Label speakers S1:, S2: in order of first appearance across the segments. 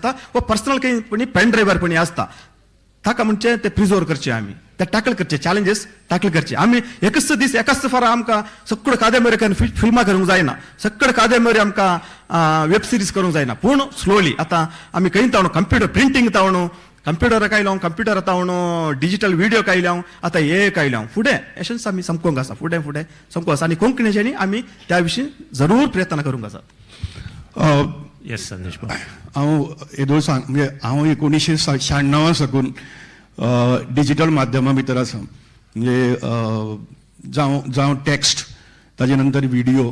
S1: आसता वा पर्सनल काही पणी पेन ड्रायव्हर पणी आसता, ताका म्हणजे ते प्रिजर्व करचे आमी, ते टॅकल करचे, चॅलेंजीस टॅकल करचे आमी. एकच दीस एकाच फारा आमकां सगळ्यो कादंबरी फिल्मां करूंक जायना, सगळ्यो कादंबरी आमकां वेब सिरीज करूंक जायना, पूण स्लोली आतां आमी खंय तावणू कंप्युटर प्रिंटींग तावणू कंप्युटर कायलो, कंप्युटर तावणू डिजिटल व्हिडिओ कायलो, आतां हे कायलो, फुडें अशेंच आमी समकोंक आसा, फुडें फुडें समकोंक आसा आनी कोंकणीच्यांनी आमी त्या विशीं जरूर प्रयत्न करूंक आसात.
S2: येस संदेश बाब.
S3: हांव येदोळ सांग म्हणजे हांव 1996 साकून डिजिटल माध्यमा भितर आसा, म्हणजे जावं जावं टॅक्स्ट, ताजे नंतर व्हिडिओ,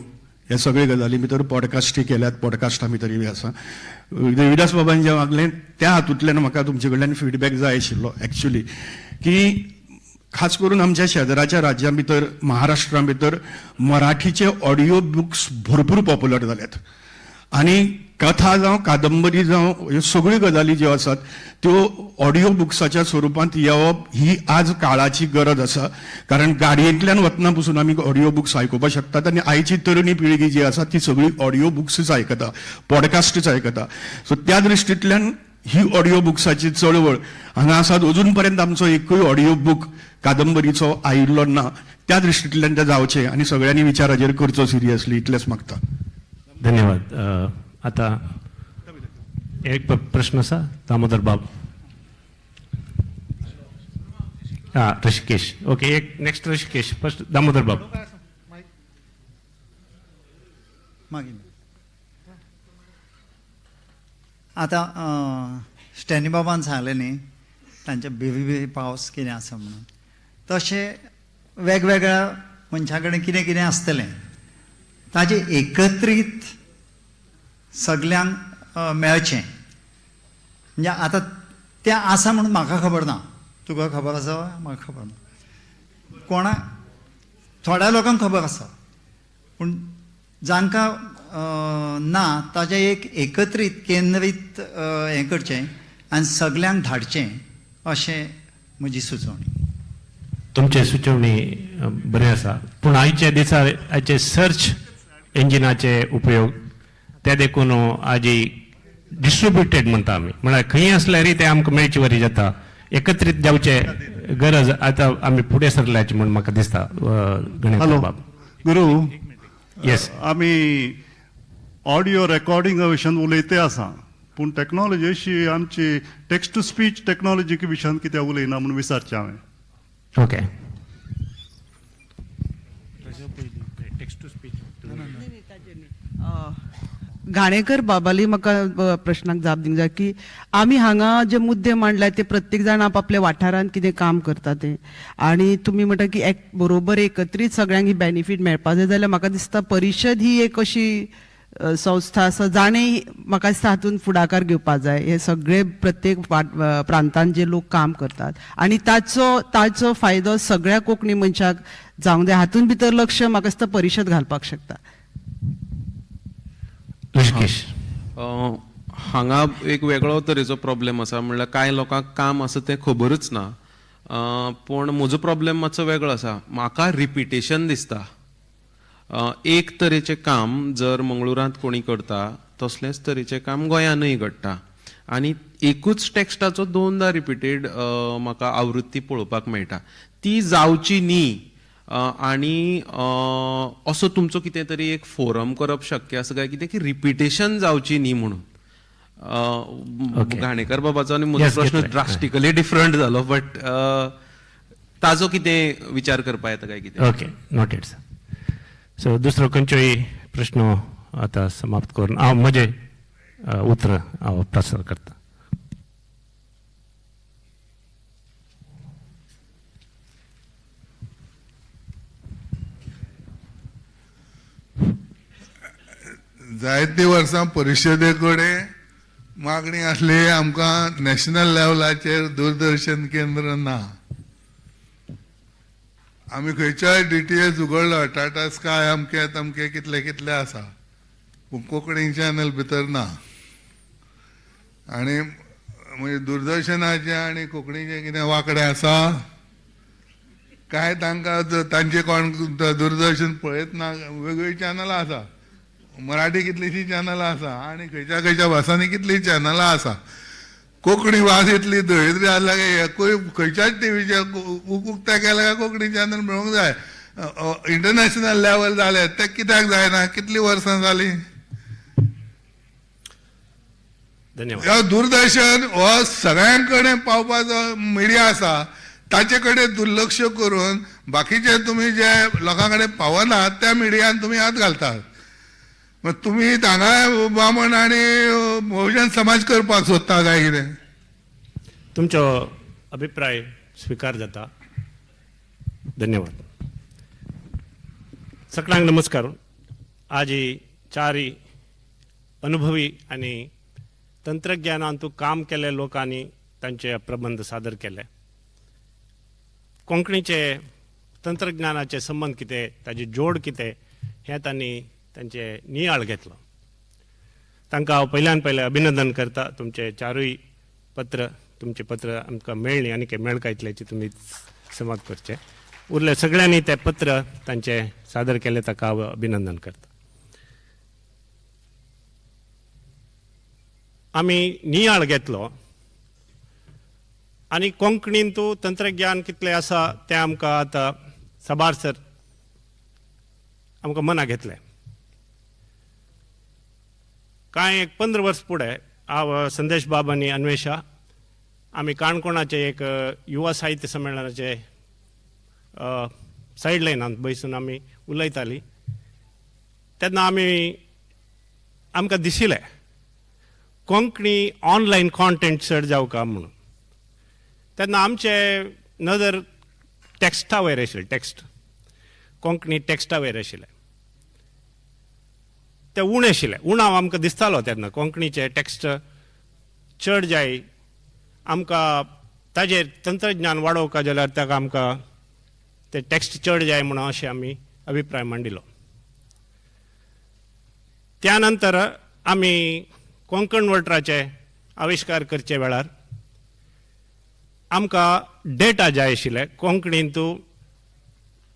S3: हे सगळे गजाली भितर पॉडकास्टूय केल्यात, पॉडकास्टा भितरूय बी आसा. देविदास बाबान जें मागलें त्या हातूंतल्यान म्हाका तुमचे कडल्यान फिडबॅक जाय आशिल्लो एक्चुली, की खास करून आमच्या शेजराच्या राज्यां भितर महाराष्ट्रा भितर मराठीचे ऑडियो बुक्स भरपूर पॉप्युलर जाल्यात आनी कथा जावं कादंबरी जावं ह्यो सगळ्यो गजाली ज्यो आसात त्यो ऑडियो बुक्साच्या स्वरुपांत येवप ही आज काळाची गरज आसा. कारण गाडयेंतल्यान वतना पसून आमी ऑडियो बुक्स आयकुपाक शकतात आनी आयची तरणी पिळगी जी आसा ती सगळी ऑडियो बुक्सूच आयकता, पॉडकास्टूच आयकता. सो त्या दृश्टींतल्यान ही ऑडियो बुक्साची चळवळ हांगा आसात. अजून पर्यंत आमचो एकूय ऑडियो बूक कादंबरीचो आयिल्लो ना. त्या दृश्टींतल्यान तें जावचें आनी सगळ्यांनी विचार हाजेर करचो सिरियसली, इतलेंच मागता.
S2: धन्यवाद. आतां एक प्रश्न आसा दामोदर बाब. हा ऋषिकेश, ओके, एक नेक्स्ट ऋषिकेश, फर्स्ट दामोदर बाब.
S4: मागीर आतां स्टॅनी बाबान सांगलें न्ही तांचे बेबी बेबी पावस कितें आसा म्हणून, तशें वेगवेगळ्या मनशां कडेन कितें कितें आसतलें ताजें एकत्रीत सगल्यांक मेळचें. म्हणजे आतां तें आसा म्हणून म्हाका खबर ना, तुका खबर आसा, म्हाका खबर ना, कोणा थोड्या लोकांक खबर आसा, पूण जांकां ना ताजें एक एकत्रीत केंद्रीत हें करचें आनी सगल्यांक धाडचें अशें म्हजी सुचोवणी.
S2: तुमचे सुचोवणी बरें आसा, पूण आयच्या दिसा आयचे सर्च इंजिनाचे उपयोग ते देखून आजी डिस्ट्रिब्युटेड म्हणटा आमी, म्हळ्यार खंय आसल्यारय ते आमकां मेळचे वरी जाता. एकत्रीत जावचे गरज आतां आमी फुडें सरल्याचे म्हूण म्हाका दिसता.
S5: हॅलो
S2: गणेश बाब.
S5: गुरू.
S2: येस.
S5: आमी ऑडियो रेकॉर्डिंगा विशयान उलयते आसा, पूण टॅक्नोलॉजी अशी आमची टेक्स्ट टू स्पीच टॅक्नोलॉजी विशयान कित्याक उलयना म्हणून विचारचें हांवें.
S2: Okay, text to speech.
S6: Ghanekar बाबाली म्हाका प्रश्नाक जाप दिवंक जाय की आमी हांगा जे मुद्दे मांडल्या ते प्रत्येक जाण आपआपल्या वाठारांत कितें काम करता ते, आनी तुमी म्हणटा की एक बरोबर एकत्रीत सगळ्यांक ही बेनिफीट मेळपा जाय जाल्यार म्हाका दिसता परिशद ही एक अशी संस्था आसा जाणें म्हाका दिसता हातूंत फुडाकार घेवपा जाय. हे सगळे प्रत्येक प्रांतान जे लोक काम करतात आनी ताचो ताचो फायदो सगळ्या कोंकणी मनशाक जावंक जाय, हातूंत भितर लक्ष म्हाका दिसता परिशद घालपाक शकता.
S2: ऋषिकेश.
S7: हांगा एक वेगळो तरेचो प्रॉब्लेम आसा, म्हणल्यार कांय लोकांक काम आसा तें खबरूच ना. पूण म्हजो प्रॉब्लेम मातसो वेगळो आसा, म्हाका रिपिटेशन दिसता. एक तरेचें काम जर मंगळुरांत कोणी करता तसलेंच तरेचें काम गोंयांतूय घडटा आनी एकूच टॅक्स्टाचो दोनदा रिपिटेड म्हाका आवृत्ती पळोवपाक मेळटा, ती जावची न्ही. आनी असो तुमचो कितें तरी एक फोरम करप शक्य आसा काय कितें की रिपिटेशन जावची न्ही म्हणून? घाणेकर बाबाचो आनी म्हजो प्रश्न ड्रास्टिकली डिफरंट जालो, बट ताजो कितें विचार करपा येता काय कितें?
S2: Okay, noted sir. सो दुसरो खंयचोय प्रश्न आतां समाप्त करून हांव म्हजें उतर हांव प्रसार करता.
S8: जायतीं वर्सां परिशदे कडेन मागणी आसली आमकां नॅशनल लेवलाचेर दूरदर्शन केंद्र ना. आमी खंयच्याय DTH उगडलो, टाटा स्काय अमके तमके कितले कितले आसा, पूण कोंकणी चॅनल भितर ना. आनी म्हणजे दूरदर्शनाचें आनी कोंकणीचें कितें वांकडें आसा काय? तांकां तांचे कोण दूरदर्शन पळयत ना, वेगवेगळीं चॅनलां आसा, मराठी कितलींशीं चॅनलां आसा आनी खंयच्या खंयच्या भासांनी कितलीं चॅनलां आसा. कोंकणी भास इतली दळिद्री आसल्या काय एकूय खंयच्याच टिवीचेर उक्तें केलें काय कोंकणी चॅनल मेळूंक जाय. इंटरनॅशनल लेवल जालें तें कित्याक जायना? कितलीं वर्सां जालीं?
S2: धन्यवाद.
S8: ह्या दूरदर्शन हो सगळ्यां कडेन पावपाचो मिडिया आसा, ताचे कडेन दुर्लक्ष करून बाकीचे तुमी जे लोकां कडेन पावनात त्या मिडियान तुमी हात घालतात. मग तुमी हांगा बामण आनी बहुजन समाज करपाक सोदता काय कितें?
S2: तुमचो अभिप्राय स्विकार जाता. धन्यवाद. सगळ्यांक नमस्कार. आज ही चारी अनुभवी आनी तंत्रज्ञानांतू काम केल्ले लोकांनी तांचे प्रबंध सादर केले. कोंकणीचे तंत्रज्ञानाचे संबंद कितें, ताजे जोड कितें, हें तांणी तांचे नियाळ घेतलो. तांकां हांव पयल्यान पयलें अभिनंदन करता. तुमचे चारूय पत्र, तुमचें पत्र आमकां मेळ्ळीं आनी मेळका इतल्याची तुमी समाज करचें. उरले सगळ्यांनी तें पत्र तांचें सादर केलें, ताका हांव अभिनंदन करता. आमी नियाळ घेतलो आनी कोंकणींतू तंत्रज्ञान कितलें आसा तें आमकां आतां साबार सर आमकां मना घेतलें. कांय एक 15 वर्स फुडें हांव, संदेश बाब आनी अन्वेशा आमी काणकोणाचे एक युवा साहित्य संमेलनाचे सायड लायनांत बसून आमी उलयतालीं. तेन्ना आमकां दिशिल्लें कोंकणी ऑनलायन कॉन्टेंट चड जावका म्हणून. तेन्ना आमचे नदर टॅक्स्टा वयर आशिल्लें, टॅक्स्ट कोंकणी टॅक्स्टा वयर आशिल्लें, ते उणें आशिल्लें. उणाव आमकां दिसतालो तेन्ना कोंकणीचे टॅक्स्ट चड जाय आमकां, ताजेर तंत्रज्ञान वाडोवका जाल्यार ताका आमकां ते टॅक्स्ट चड जाय म्हणून अशें आमी अभिप्राय मांडिल्लो. त्या नंतर आमी कोंकण वोल्टराचे आविश्कार करचे वेळार आमकां डेटा जाय आशिल्ले कोंकणींतू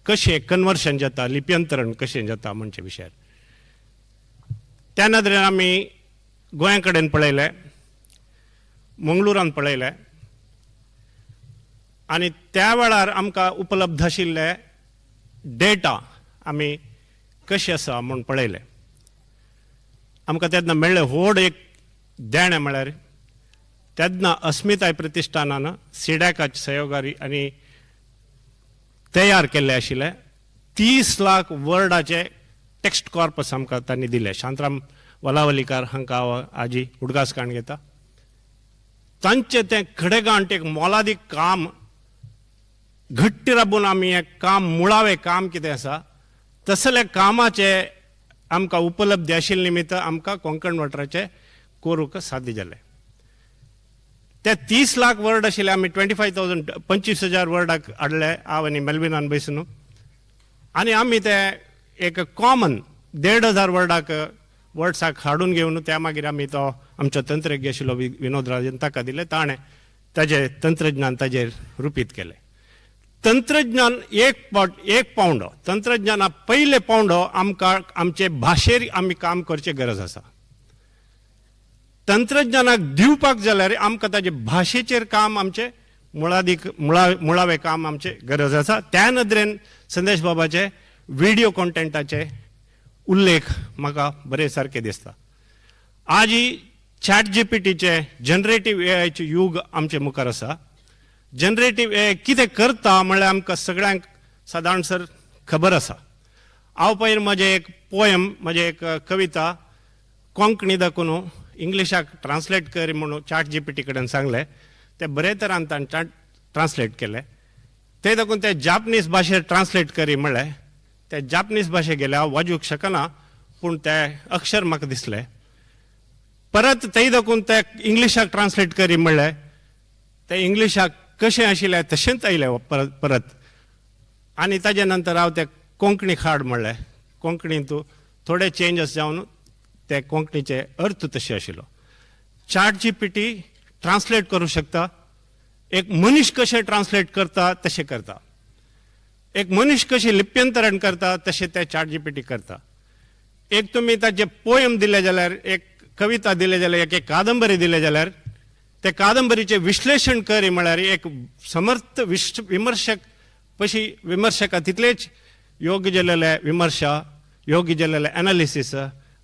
S2: कशें कन्वर्शन जाता, लिप्यंतरण कशें जाता म्हणचे विशयार. त्या नदरेन आमी गोंया कडेन पळयलें, मंगळुरान पळयलें आनी त्या वेळार आमकां उपलब्ध आशिल्ले डेटा आमी कशें आसा म्हूण पळयलें. आमकां तेन्ना मेळ्ळें व्हड एक देणें म्हळ्यार तेन्ना अस्मिताय प्रतिश्ठानान सिडॅकाच्या सहयोगारी आनी तयार केल्ले आशिल्ले 30 लाख वर्डाचे टेक्स्ट कॉर्पस आमकां तांणी दिले. शांतराम वलावलीकार हांकां हांव आजी उडगास काण घेता. तांचें तें खडेगांठ एक मोलादीक काम घट्ट राबून आमी हें काम, मुळावें काम कितें आसा तसल्या कामाचें आमकां उपलब्धी आशिल्ले निमित्त आमकां कोंकण वॉटराचें करूंक साध्य जालें. ते 30 लाख वर्ड आशिल्ले आमी 25,000 25,000 वर्डाक हाडले हांव आनी मेल्विनान बसून, आनी आमी ते एक कॉमन 1,500 वर्डाक वर्ड्साक हाडून घेवन त्या मागीर आमी तो आमचो तंत्रज्ञ आशिल्लो विनोद राजन ताका दिलें, ताणें ताजें तंत्रज्ञान ताजेर रुपीत केलें. तंत्रज्ञान एक पावंडो, तंत्रज्ञाना पयले पावंडो आमकां आमचे भाशेर आमी काम करचे गरज आसा. तंत्रज्ञानाक दिवपाक जाल्यार आमकां ताजे भाशेचेर काम आमचें मुळादीक मुळावें काम आमचें गरज आसा. त्या नदरेन संदेश बाबाचे विडियो कॉन्टेंटाचे उल्लेख म्हाका बरे सारके दिसता. आजी चॅट जीपीटीचे जनरेटीव एआयचे युग आमचे मुखार आसा. जनरेटीव एआय कितें करता म्हणल्यार आमकां सगळ्यांक सादारण सर खबर आसा. हांव पयर म्हजें एक पोयम, म्हजें एक कविता कोंकणी दाखोवन इंग्लिशाक ट्रान्सलेट कर म्हणून चॅट जीपीटी कडेन सांगलें, तें बरे तरान ताणें ट्रान्सलेट केलें. तें दाखोवन ते जापनीज भाशेर ट्रान्सलेट करी म्हणलें, ते जापनीज भाशे गेले, हांव वाजूंक शकना पूण ते अक्षर म्हाका दिसले. परत थंय दाखोवन ते इंग्लिशाक ट्रान्सलेट करी म्हणलें, ते इंग्लिशाक कशें आशिल्लें तशेंच आयलें परत परत. आनी ताजे नंतर हांव ते कोंकणी हाड म्हणलें, कोंकणींतू थोडे चेंजस जावन ते कोंकणीचे अर्थ तशे आशिल्लो. चॅट जीपीटी ट्रान्सलेट करूं शकता, एक मनीस कशें ट्रान्सलेट करता तशें करता, एक मनीस कशें लिप्यंतरण करता तशें ते चॅट जीपीटी करता. एक तुमी ताचे पोयम दिले जाल्यार, एक कविता दिले जाल्यार, एक कादंबरी दिले जाल्यार ते कादंबरीचें विश्लेशण करी म्हळ्यार एक समर्थ विमर्शक पशी विमर्शका तितलेच योग्य जालेले विमर्शा, योग्य जालेले एनालिसीस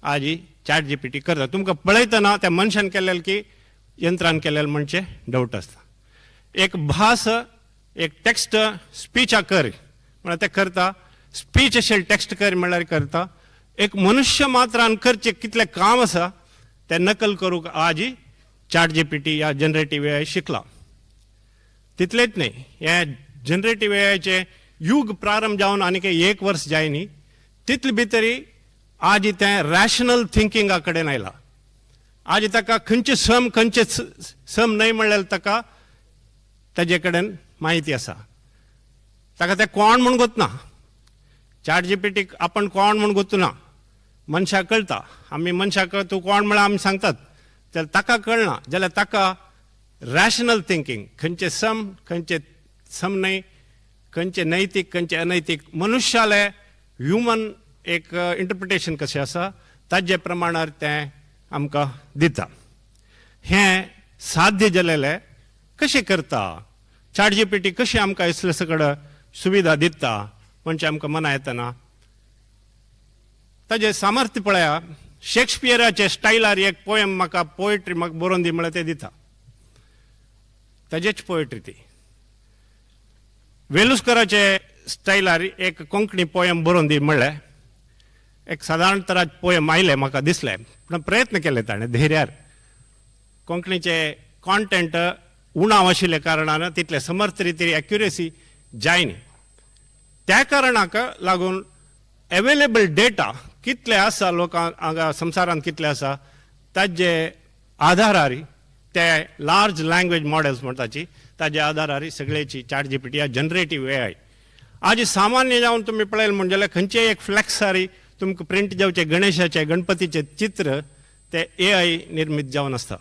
S2: आजी चॅट जी पी टी करता. तुमकां पळयतना त्या मनशान केल्लें की यंत्रान केल्लें म्हणचें डावट आसता. एक भास, एक टेक्स्ट स्पीचा कर म्हळ्यार तें करता, स्पीच अशें टेक्स्ट कर म्हळ्यार करता. एक मनुष्य मात्रान करचें कितलें काम आसा तें नकल करूंक आजी चॅट जी पी टी या जनरेटीव ए I शिकला. तितलेंच न्हय, हें जनरेटीव ए आयचें युग प्रारंभ जावन आनीक एक वर्स जाय न्ही, तितले भितरी आज तें रॅशनल थिंकिंगा कडेन आयलां. आज ताका खंयचें सम खंयचें सम न्हय म्हणल्यार ताका ताजे कडेन म्हायती आसा. ताका तें कोण म्हूण गोतना, चॅट जी पी टीक आपण कोण म्हूण गोतना, मनशाक कळटा. आमी मनशाक तूं कोण म्हळ्यार आमी सांगतात, जाल्यार ताका कळना जाल्यार ताका रॅशनल थिंकींग, खंयचें सम खंयचें सम न्हय, खंयचें नैतीक खंयचें अनैतीक, मनुष्यालें ह्युमन एक इंटरप्रिटेशन कशें आसा ताजे प्रमाणार तें आमकां दिता. हें साध्य जालेलें कशें करता, चॅट जी पी टी कशें आमकां इसले सगळं सुविधा दिता म्हणजे आमकां मना येतना ताजें सामर्थ्य पळया. शेक्सपियराचे स्टायलार एक पोयम म्हाका, पोयट्री म्हाका बरोवन दी म्हळ्यार तें दिता, ताजेच पोयट्री ती. वेलुस्कराचे स्टायलार एक कोंकणी पोयम बरोवन दी म्हणलें, एक सादारण तरा पोयम आयलें म्हाका दिसलें, पूण प्रयत्न केले ताणें धैर्यार. कोंकणीचे कॉन्टेंट उणाव आशिल्ल्या कारणान तितले समर्थ रितीर एक्युरेसी जाय न्ही, त्या कारणाक लागून एवेलेबल डेटा कितले आसा लोकांक हांगा संवसारांत कितले आसा ताजे आधारार ते लार्ज लँग्वेज मॉडेल्स म्हणटाची ताजे आधारार सगळ्याची चॅट जी पी टी या जनरेटीव ए I. आज सामान्य जावन तुमी पळयलें म्हण जाल्यार खंयचेय एक फ्लॅक्सारी तुमकां प्रिंट जावचे गणेशाचे गणपतीचे चित्र ते ए I निर्मीत जावन आसता.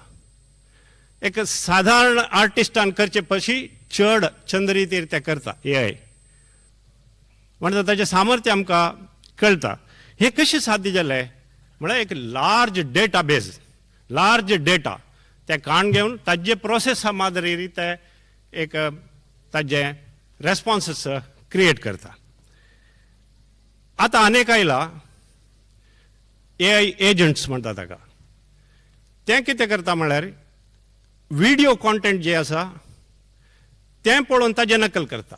S2: एक साधारण आर्टिस्टान करचे पशी चड चंद रितीर ते करता ए I, म्हणटा ताचें सामर्थ्य आमकां कळटा. हें कशें साध्य जालें म्हळ्यार एक लार्ज डेटा बेज, लार्ज डेटा ते काण घेवन ताजे प्रोसेसा मादरी ते एक ताजे रेस्पोन्सीस क्रिएट करता. आतां आनेक आयला ए I agents म्हणटा ताका, तें कितें करता म्हळ्यार विडियो कॉन्टेंट जे आसा तें पळोवन ताजें नकल करता.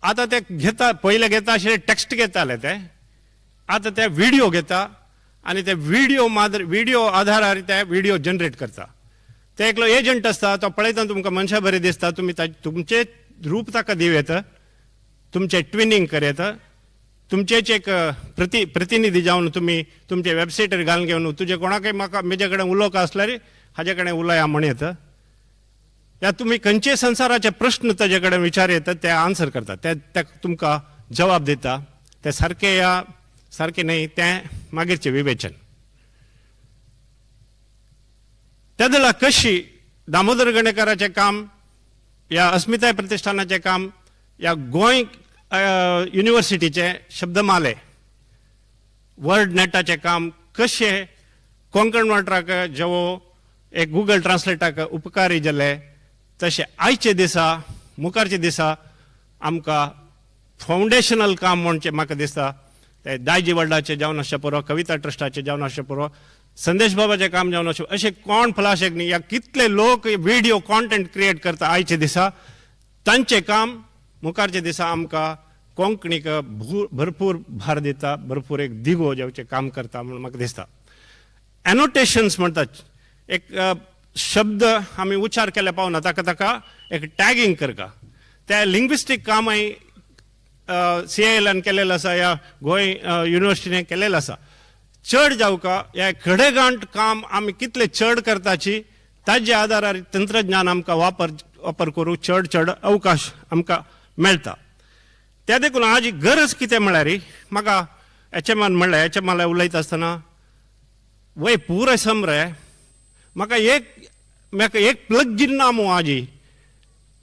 S2: आतां ते घेता, पयले घेता आशिल्ले टॅक्स्ट घेताले ते, आतां ते विडियो घेता आनी ते विडियो मादर विडियो आधारार ते विडियो जनरेट करता. ते एकलो एजंट आसता तो पळयता तुमकां मनशां बरें दिसता, तुमी तुमचें रूप ताका दिवं येता, तुमचें ट्विनींग कर येता, तुमचेच एक प्रतिनिधी जावन तुमी तुमचे वेबसायटीर घालून घेवन तुजे कोणाकय म्हाका म्हजे कडेन उलोवंक आसल्यार हाजे कडेन उलया म्हण येता, या तुमी खंयचे संवसाराचे प्रश्न ताजे कडेन विचार येता ते आन्सर करता, ते तुमकां जवाब दिता. ते सारके या सारकें न्हय तें मागीरचें विवेचन. त्या वेळार कशी दामोदर गणेकाराचें काम या अस्मिताय प्रतिष्ठानाचें काम या गोंय युनिवर्सिटीचें शब्दमाले वर्ड नेटाचें काम कशें कोंकण वाठाराक जेवो एक गुगल ट्रान्सलेटाक उपकारी जाले, तशें आयचे दिसा मुखारचे दिसा आमकां फावंडेशनल काम म्हणचें म्हाका दिसता ते दायजी वर्ल्डाचें जावन आसचें पुरो, कविता ट्रस्टाचें जावन आसचें पुरो, संदेश बाबाचें काम जावन आसचें, अशें कोण फलाशेक न्ही या कितले लोक विडियो कॉन्टेंट क्रिएट करता आयचे दिसा, तांचें काम मुखारच्या दिसा आमकां कोंकणीक भरपूर भार दिता, भरपूर एक दिगो जावचें काम करता म्हूण म्हाका दिसता. एनोटेशन्स म्हणटात, एक शब्द आमी उच्चार केले पावना ताका ताका एक टॅगींग करता, त्या लिंग्विस्टीक कामय सी I एलान केलेलें आसा या गोंय युनिवर्सिटीन केलेलें आसा. चड जावका ह्या खडेगांठ काम आमी कितले चड करताची ताजे आदारार तंत्रज्ञान आमकां वापर करूंक चड चड अवकाश आमकां मेळटा. त्या देखून आज गरज कितें म्हळ्यार म्हाका एच एमान म्हणलें, एच एमाला उलयता आसतना वय पुराय समरे म्हाका एक प्लग ना मू आजी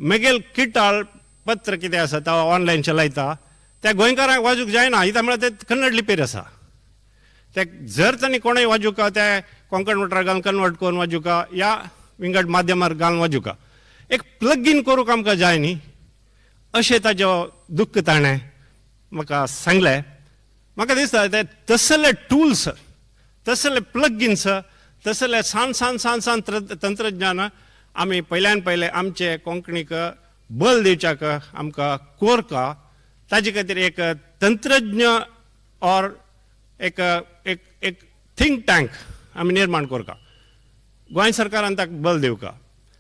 S2: मेगेल किटाळ पत्र कितें आसा तो ऑनलायन चलयता त्या गोंयकारांक वाजूंक जायना, कित्याक म्हळ्यार ते कन्नड लिपीर आसा. ते जर तांणी कोणूय वाजुका ते कोंकण वोटराक घालून कन्वर्ट करून वाजुका या विंगड माध्यमार घालून वाजुका, एक प्लग इन करूंक आमकां जाय न्ही, अशें ताजो दुख्ख ताणें म्हाका सांगलें. म्हाका दिसता ते तसले टुल्स, तसले प्लग इन्स, तसले सान सान सान सान तंत्रज्ञान आमी पयल्यान पयले आमचे कोंकणीक बल दिवच्याक आमकां कोरका. ताजे खातीर एक तंत्रज्ञ ऑर एक एक एक थिंक टँक आमी निर्माण करका. गोंय सरकारान ताका बल दिवका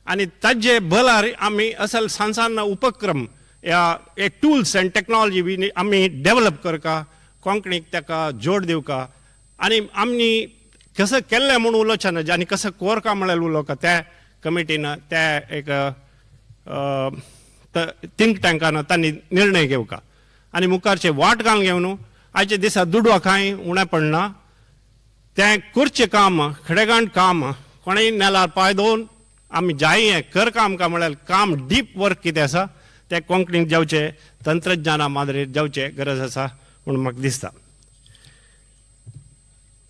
S2: आनी ताजे बलार आमी असल सान सान उपक्रम या एक टुल्स एंड टॅक्नॉलॉजी बी आमी डेवलप करका, कोंकणीक ताका जोड दिवका. आनी आमी कसं केल्लें म्हूण उलोवचें ना आनी कसं कोरका म्हळ्यार उलोवका, त्या कमिटीन त्या एक थिंक टँकान तांणी निर्णय घेवका आनी मुखारचे वाट घालून घेवन. आयच्या दिसा दुडवा कांय उणें पडना. तें करचें काम खडेगांठ काम, कोणेय नेलार पांय दवरून आमी जाय हें कर काम काय म्हळ्यार काम डीप वर्क कितें आसा तें कोंकणीक जावचें, तंत्रज्ञाना मादरेर जावचें गरज आसा म्हूण म्हाका दिसता.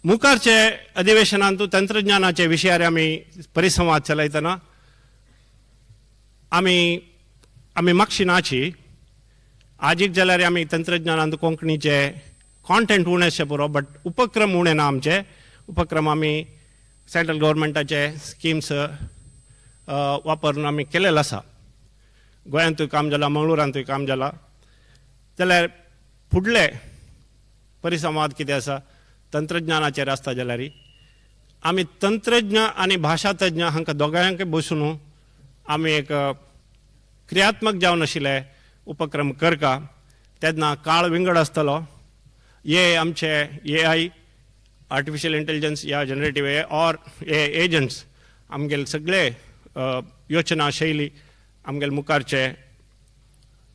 S2: मुखारचे अधिवेशनांत तंत्रज्ञानाचे विशयार आमी परिसंवाद चलयतना आमी आमी मागशी नाची आजीक जाल्यार आमी तंत्रज्ञानांत कोंकणीचे कॉन्टेंट उणें अशें पुरो, बट उपक्रम उणें ना. आमचे उपक्रम आमी सेंट्रल गव्हर्मेंटाचे स्किम्स वापरून आमी केलेले आसा. गोंयांतूय काम जालां, मंगळुरांतूय काम जालां. जाल्यार फुडले परिसंवाद कितें आसा तंत्रज्ञानाचेर आसता जाल्यार आमी तंत्रज्ञ आनी भाशा तज्ञ हांकां दोगांयकय बसून आमी एक क्रियात्मक जावन आशिल्ले उपक्रम करका. तेन्ना काळ विंगड आसतलो. हे आमचे एआय, आर्टिफिशियल इंटेलिजन्स या जनरेटीव ए ऑर ए एजंट्स आमगेले सगळे योजना शैली, आमगेले मुखारचे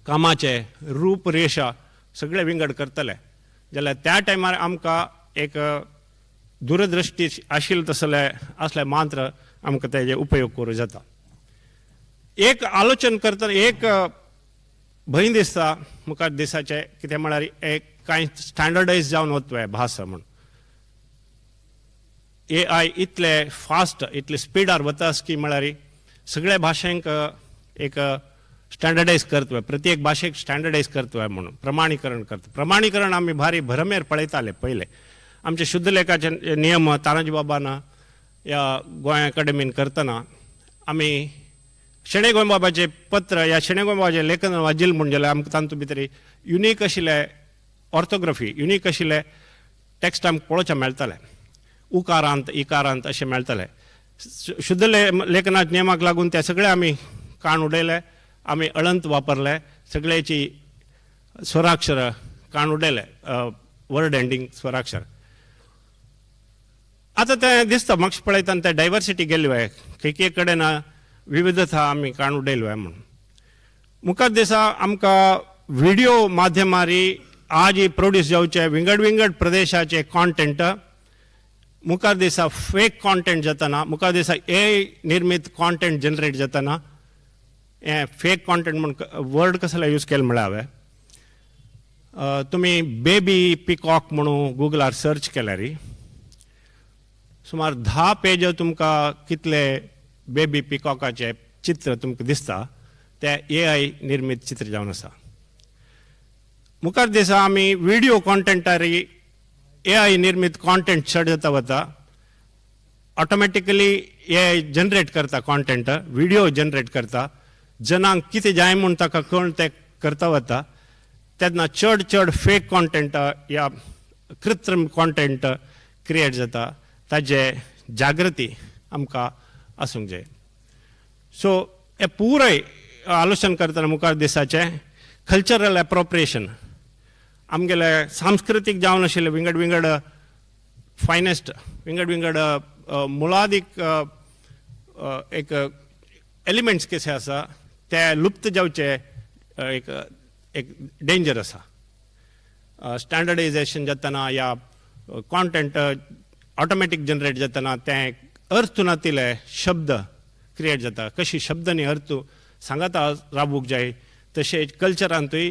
S2: कामाचे रूपरेशा सगळे विंगड करतले. जाल्यार त्या टायमार आमकां एक दूरदृश्टी आशिल्ले तसले असले मात्र आमकां तेजे उपयोग करूं जाता. एक आलोचन करतना एक भंय दिसता मुखार दिसाचे, कितें म्हळ्यार एक कांय स्टँडर्डायज जावन वतले भास म्हूण. एआय इतले फास्ट, इतले स्पिडार वता की म्हळ्यार सगळ्या भाशेंक एक स्टँडर्डायज करतले, प्रत्येक भाशेक स्टँडर्डायज करतले म्हणून प्रमाणीकरण करता. प्रमाणीकरण आमी भारी भरमेर पळयताले पयले. आमचे शुद्धलेखाचे नियम तानाजी बाबान या गोंय अकाडेमीन करतना आमी शणै गोंयबाबाचें पत्र या शणै गोंयबाबाचें लेखन वाजील म्हूण जाल्यार आमकां तातूंत भितर युनीक आशिल्ले ऑर्थोग्राफी, युनीक आशिल्ले टॅक्स्ट आमकां पळोवचें मेळटाले. उकारांत, इकारांत अशें मेळटाले. शुद्ध लेखनाच्या नियमाक लागून ते सगळे आमी काण उडयले. आमी अळंत वापरले, सगळ्याची स्वराक्षर काण उडयले, वर्ड एंडींग स्वराक्षर. आतां तें दिसता म्हाका पळयतना तें डायवर्सिटी गेली वय, खंय कडेन विविधता आमी काण उडयली वय म्हणून. मुखार दिसा आमकां व्हिडियो माध्यमारी आज प्रोड्यूस जावचे विंगड विंगड प्रदेशाचे कॉन्टेंट, मुखार दिसा फेक कॉन्टेंट जाताना, मुखार दिसा ए निर्मीत कॉन्टेंट जनरेट जाताना, हें फेक कॉन्टेंट म्हूण वर्ड कसले यूज केले म्हळ्यार हांवें, तुमी बेबी पिकॉक म्हणून गुगलार सर्च केल्यार सुमार 10 पेज तुमकां कितले बेबी पिकॉकाचे चित्र तुमकां दिसता, ते एआय निर्मीत चित्र जावन आसा. मुखार दिसा आमी व्हिडियो कॉन्टेंटार एआय निर्मीत कॉन्टेंट चड जाता वता. ऑटोमॅटिकली एआय जनरेट करता कॉन्टेंट, व्हिडियो जनरेट करता. जनांक कितें जाय म्हूण ताका कळून तें करता वता. तेन्ना चड चड फेक कॉन्टेंट या कृत्रीम कॉन्टेंट क्रिएट जाता. ताजे जागृती आमकां आसूंक जाय. सो हे पुराय आलोचन करतना मुखार दिसाचें कल्चरल एप्रोप्रिएशन, आमगेले सांस्कृतीक जावन आशिल्ले विंगड विंगड फायनेस्ट, विंगड विंगड मुळादीक एक एलिमेंट्स कशे आसा ते लुप्त जावचे एक एक डेंजर आसा. स्टँडर्डायजेशन जातना या कॉन्टेंट ऑटोमॅटीक जनरेट जातना तें अर्थ नातिल्ले शब्द क्रिएट जाता. कशी शब्द आनी अर्थ सांगाता राबूंक जाय, तशें कल्चरांतूय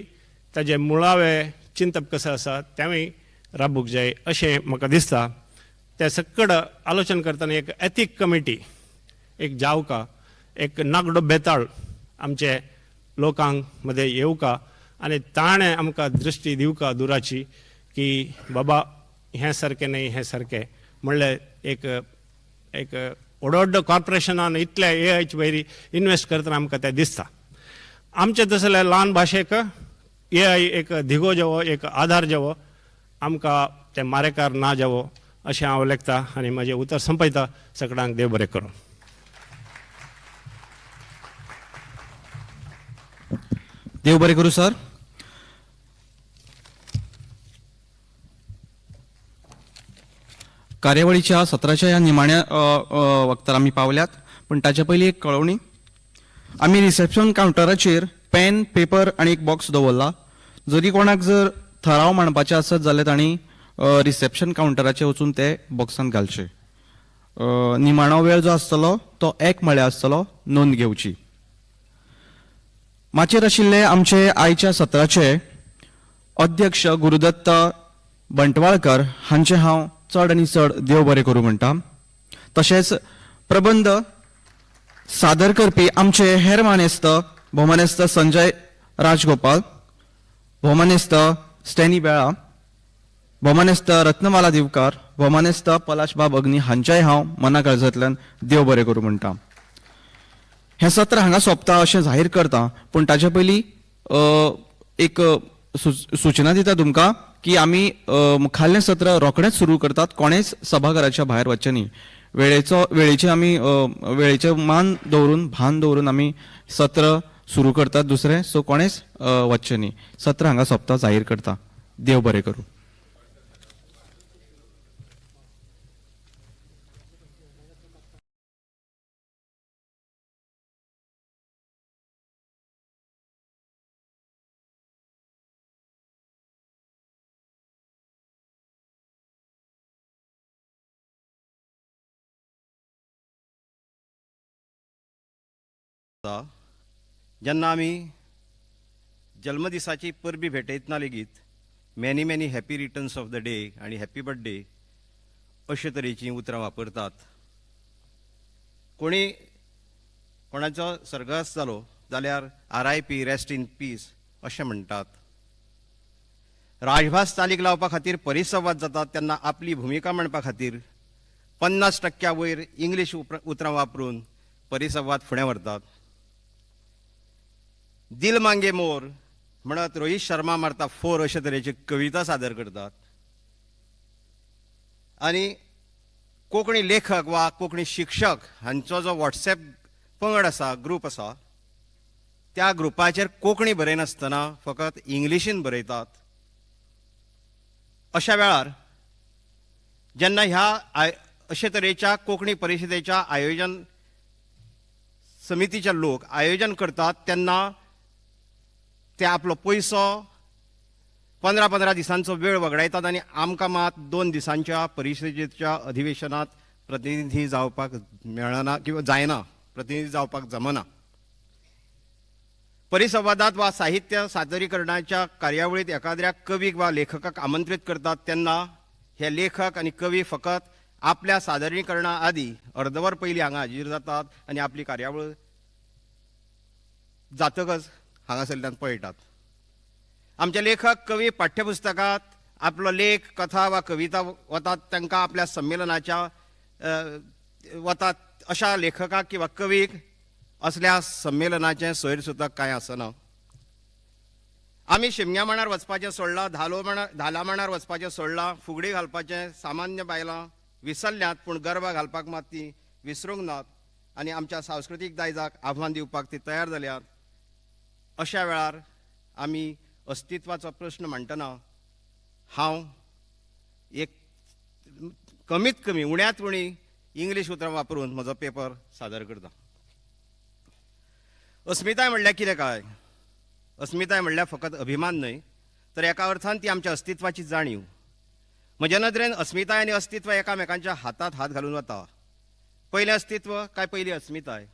S2: ताजें मुळावें चिंतप कसं आसा तेंवूय राबूंक जाय अशें म्हाका दिसता. ते सकड आलोचन करतना एक एथीक कमिटी एक जावका, एक नागडो बेताळ आमचे लोकांक मदें येवका आनी ताणें आमकां दृश्टी दिवका दुराची की बाबा हें सारकें न्हय, हें सारकें. म्हणल्यार एक एक व्हड व्हड कॉर्पोरेशनान इतले ए आयचे वयर इनवेस्ट करतना आमकां तें दिसता. आमचे तसले ल्हान भाशेक ए I एक धिगो जावो, एक आधार जावो, आमकां तें मारेकार ना जावो अशें हांव लेखता आनी म्हजें उतर संपयता. सगळ्यांक देव बरें करूं.
S9: देव बरें करूं सर. कार्यावळीच्या सत्राच्या ह्या निमाण्या वक्तार आमी पावल्यात, पूण ताच्या पयलीं एक कळोवणी. आमी रिसेप्शन कावंटराचेर पेन, पेपर आनी एक बॉक्स दवरला. जरी कोणाक जर थराव मांडपाचे आसत जाल्यार तांणी रिसेप्शन कावंटराचेर वचून ते बॉक्सांत घालचे. निमाणो वेळ जो आसतलो तो एक म्हळ्यार आसतलो, नोंद घेवची. माचयेर आशिल्ले आमचे आयच्या सत्राचे अध्यक्ष गुरुदत्त बंटवाळकर हांचे हांव चड आनी चड देव बरें करूं म्हणटा. तशेंच प्रबंध सादर करपी आमचे हेर मानेस्त भोवमानेस्त संजय राजगोपाल, भोवमानेस्त स्टॅनी बेळा, भोवमानेस्त रत्नमाला दिवकार, भोवमानेस्त पलाशबाब अग्नी हांच्याय हांव मना काळजांतल्यान देव बरें करूं म्हणटा. हें सत्र हांगा सोंपता अशें जाहीर करता, पूण ताचे पयलीं एक सुचना दिता तुमकां की आमी मुखाल्लें सत्र रोखडेंच सुरू करतात. कोणेच सभाघराच्या भायर वचचें न्ही. वेळेचे आमी वेळेचें मान दवरून, भान दवरून आमी सत्र सुरू करतात दुसरें. सो कोणेच वचचें न्ही. सत्र हांगा सोंपता जाहीर करता. देव बरें करूं.
S10: जेन्ना आमी जल्मदिसाची परबी भेटयतना लेगीत many many happy returns of the day आनी हॅपी बर्थडे अशे तरेचीं उतरां वापरतात. कोणी कोणाचो सर्गस्त जालो जाल्यार RIP, rest in peace अशें म्हणटात. राजभास चालीक लावपा खातीर परिसंवाद जातात तेन्ना आपली भुमिका मांडपा खातीर 50% वयर इंग्लीश उतरां वापरून परिसंवाद फुडें व्हरतात. दिल मांगे मोर म्हणत रोहीत शर्मा मारता फोर अशे तरेची कविता सादर करतात. आनी कोंकणी लेखक वा कोंकणी शिक्षक हांचो जो वॉट्सएप पंगड आसा, ग्रूप आसा, त्या ग्रुपाचेर कोंकणी बरयनासतना फकत इंग्लिशीन बरयतात. अशा वेळार जेन्ना ह्या अशे तरेच्या कोंकणी परिशदेच्या आयोजन समितीचे लोक आयोजन करतात तेन्ना ते आपलो पयसो 15-15 दिसांचो वेळ वगडायतात आनी आमकां मात 2 दिसांच्या परिशदेच्या अधिवेशनांत प्रतिनिधी जावपाक मेळना किंवा जायना, प्रतिनिधी जावपाक जमना. परिसंवादांत वा साहित्य सादरीकरणाच्या कार्यावळींत एकाद्र्या कवीक वा लेखकाक आमंत्रीत करतात तेन्ना हे लेखक आनी कवी फकत आपल्या सादरीकरणा आदी अर्दवर पयलीं हांगा हाजीर जातात आनी आपली कार्यावळ जातकच हांगासरल्यान पळयतात. आमचे लेखक कवी पाठ्यपुस्तकांत आपलो लेख, कथा वा कविता वतात तांकां आपल्या संमेलनाच्या वतात अशा लेखकाक किंवा कवीक असल्या संमेलनाचें सोयर सुतक कांय आसना. आमी शिमग्या मांडार वचपाचें सोडलां, धाला मांडार वचपाचें सोडलां, फुगडी घालपाचें सामान्य बायलां विसरल्यात, पूण गरबा घालपाक मात ती विसरूंक नात आनी आमच्या सांस्कृतीक दायजाक आव्हान दिवपाक ती तयार जाल्यात. अशा वेळार आमी अस्तित्वाचो प्रश्न मांडटना हांव एक कमीत कमी उण्यांत उणी इंग्लीश उतरां वापरून म्हजो पेपर सादर करता. अस्मिताय म्हणल्यार कितें काय? अस्मिताय म्हणल्यार फकत अभिमान न्हय, तर एका अर्थान ती आमच्या अस्तित्वाची जाणीव. म्हज्या नदरेन अस्मिताय आनी अस्तित्व एकामेकांच्या हातांत हात घालून वता. पयलें अस्तित्व काय पयली अस्मिताय?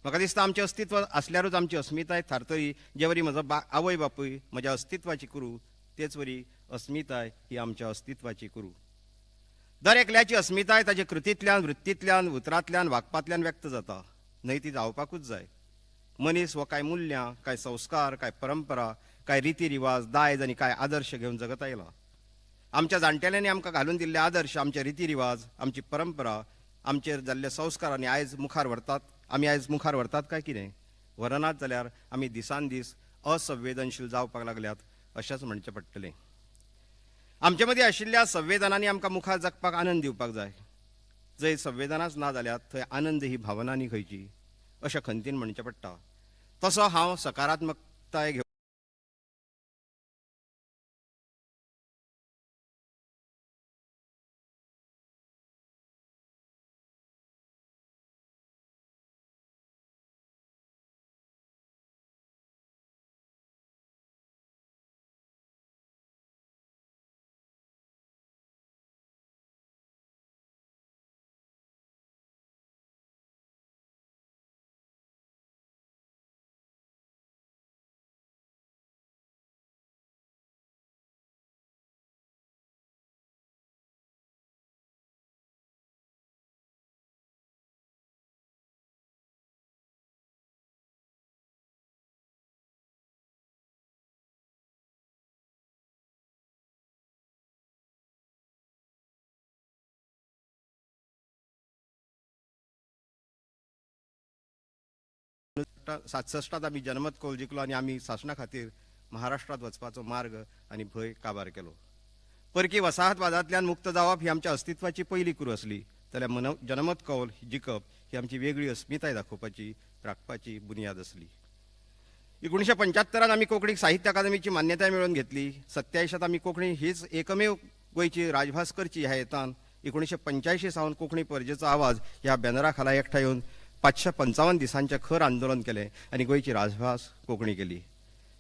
S10: म्हाका दिसता आमचें अस्तित्व आसल्यारूच आमची अस्मिताय थारतली. जे वरी म्हजो आवय बापूय म्हज्या अस्तित्वाची कुरू, तेच वरी अस्मिताय ही आमच्या अस्तित्वाची कुरू. दर एकल्याची अस्मिताय ताचे कृतींतल्यान, वृत्तींतल्यान, उतरांतल्यान, वागपांतल्यान व्यक्त जाता. न्हय ती जावपाकूच जाय. मनीस हो कांय मुल्यां, कांय संस्कार, कांय परंपरा, कांय रिती रिवाज, दायज आनी कांय आदर्श घेवन जगत आयला. आमच्या जाणटेल्यांनी आमकां घालून दिल्ले आदर्श, आमचे रिती रिवाज, आमची परंपरा, आमचेर जाल्ले संस्कार आनी आयज मुखार व्हरतात, आमी आयज मुखार व्हरतात काय कितें? व्हरनात जाल्यार आमी दिसान दीस असंवेदनशील जावपाक लागल्यात अशेंच म्हणचें पडटलें. आमचे मदीं आशिल्ल्या संवेदनांनी आमकां मुखार जगपाक आनंद दिवपाक जाय. जंय संवेदनाच ना जाल्यात थंय आनंद ही भावना न्ही खंयची, अशें खंतीन म्हणचें पडटा. तसो हांव सकारात्मकताय घेवन 67 आमी जनमत कौल जिखलो आनी आमी सासणा खातीर महाराष्ट्रांत वचपाचो मार्ग आनी भंय काबार केलो. परकी वसाहतवादांतल्यान मुक्त जावप ही आमच्या अस्तित्वाची पयली कुरू आसली जाल्यार जनमत कौल जिखप ही आमची वेगळी अस्मिताय दाखोवपाची, राखपाची बुन्याद आसली. 1975 आमी कोंकणीक साहित्य अकादमीची मान्यताय मेळोवन घेतली. 87 आमी कोंकणी हीच एकमेव गोंयची राजभास करची ह्या हेतान 1985 सावन कोंकणी परजेचो आवाज ह्या बॅनरा खाला एकठांय येवन 555 दिसांचें खर आंदोलन केलें आनी गोंयची राजभास कोंकणी केली.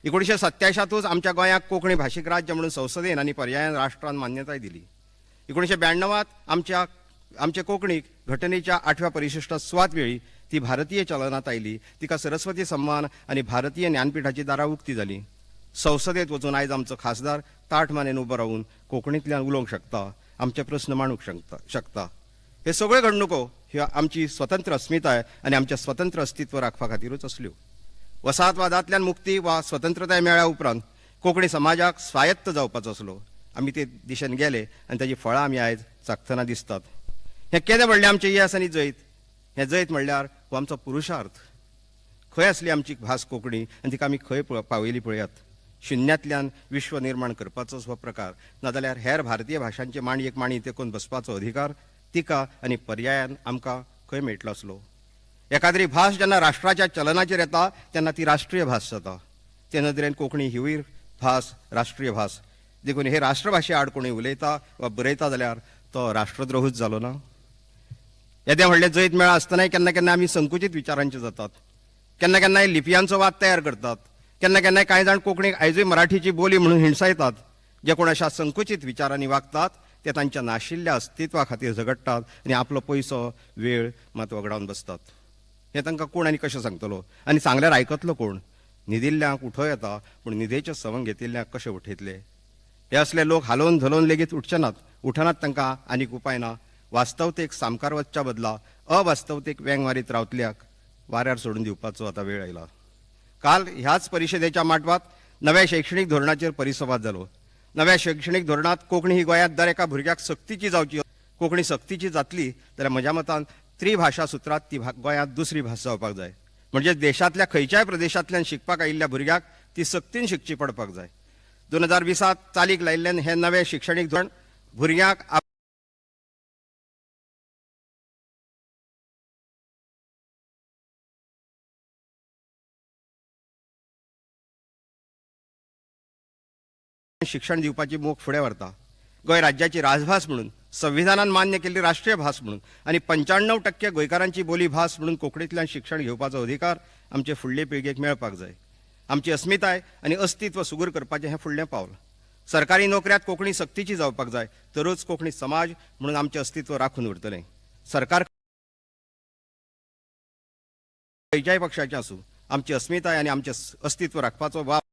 S10: 1987 आमच्या गोंयाक कोंकणी भाशीक राज्य म्हणून संसदेन आनी पर्यायान राष्ट्रान मान्यताय दिली. 1992 आमचे कोंकणीक घटनेच्या 8व्या परिशिश्टांत सुवात मेळ्ळी. ती भारतीय चलनांत आयली. तिका सरस्वती सम्मान आनी भारतीय ज्ञानपिठाची दारां उक्ती जाली. संसदेत वचून आयज आमचो खासदार ताठ मानेन उबो रावून कोंकणींतल्यान उलोवंक शकता, आमचे प्रस्न मांडूंक शकता. हे सगळ्यो घडणुको ह्यो आमची स्वतंत्र अस्मिताय आनी आमचें स्वतंत्र अस्तित्व राखपा खातीरूच आसल्यो. वसाहतवादांतल्यान मुक्ती वा स्वतंत्रताय मेळ्ळ्या उपरांत कोंकणी समाजाक स्वायत्त जावपाचो आसलो. आमी ते दिशेन गेले आनी ताची फळां आमी आयज चाखतना दिसतात. हें केदें व्हडलें आमचें येस आनी जैत. हें जैत म्हणल्यार हो आमचो पुरुषार्थ. खंय आसली आमची भास कोंकणी आनी तिका आमी खंय पावयली पळयात. शुन्यांतल्यान विश्व निर्माण करपाचोच हो प्रकार, नाजाल्यार हेर भारतीय भाशांचे मांडयेक मांडी तेकोवन बसपाचो अधिकार तिका आनी पर्यायान आमकां खंय मेळटलो आसलो. एकाद्री भास जेन्ना राष्ट्राच्या चलनाचेर येता तेन्ना ती राष्ट्रीय भास जाता. ते नदरेन कोंकणी हिवूय भास राष्ट्रीय भास. देखून हे राष्ट्रभाशे आड कोणी उलयता वा बरयता जाल्यार तो राष्ट्रद्रोहूच जालो ना. येदें व्हडलें जैत मेळा आसतनाय केन्ना केन्ना आमी संकुचीत विचारांचे जातात. केन्ना केन्नाय लिपयांचो वाद तयार करतात. केन्ना केन्नाय कांय जाण कोंकणीक आयजूय मराठीची बोली म्हणून हिणसायतात. जे कोण अशा संकुचीत विचारांनी वागतात ते तांच्या नाशिल्ल्या अस्तित्वा खातीर झगडटात आनी आपलो पयसो वेळ मात वगडावन बसतात. हें तांकां कोण आनी कशें सांगतलो आनी सांगल्यार आयकतलो कोण? न्हिदिल्ल्यांक उठोवं येता पूण न्हिदेचें सवंग घेतिल्ल्यांक कशें उठयतले? हे असले लोक हालोवन धलोवन लेगीत उठचे नात. उठनात तांकां आनीक उपाय ना. वास्तवतेक सामकार वचच्या बदला अवास्तवतेक वेंग मारीत रावतल्याक वाऱ्यार सोडून दिवपाचो आतां वेळ आयला. काल ह्याच परिशदेच्या माटवात नव्या शैक्षणीक धोरणाचेर परिसंवाद जालो. नव्या शैक्षणीक धोरणांत कोंकणी ही गोंयांत दर एका भुरग्याक सक्तीची जावची. कोंकणी सक्तीची जातली जाल्यार म्हज्या मतान त्रिभाशा सुत्रांत ती गोंयांत दुसरी भास जावपाक जाय. म्हणजे देशांतल्या खंयच्याय प्रदेशांतल्यान शिकपाक आयिल्ल्या भुरग्याक ती सक्तीन शिकची पडपाक जाय. 2020 चालीक लायिल्ल्यान हें नवें शिक्षणीक धोरण भुरग्यांक शिक्षण दिवपाची मोख फुडें व्हरता. गोंय राज्याची राजभास म्हणून संविधानान मान्य केल्ली राष्ट्रीय भास म्हणून आनी 95% गोंयकारांची बोली भास म्हणून कोंकणींतल्यान शिक्षण घेवपाचो अधिकार आमचे फुडले पिळगेक मेळपाक जाय. आमची अस्मिताय आनी अस्तित्व सुगूर करपाचें हें फुडलें पावल. सरकारी नोकऱ्यात कोंकणी सक्तीची जावपाक जाय तरूच कोंकणी समाज म्हणून आमचें अस्तित्व राखून उरतलें. सरकार खंयच्याय पक्षाचें आसूं, आमची अस्मिताय आनी आमचें अस्तित्व राखपाचो वावर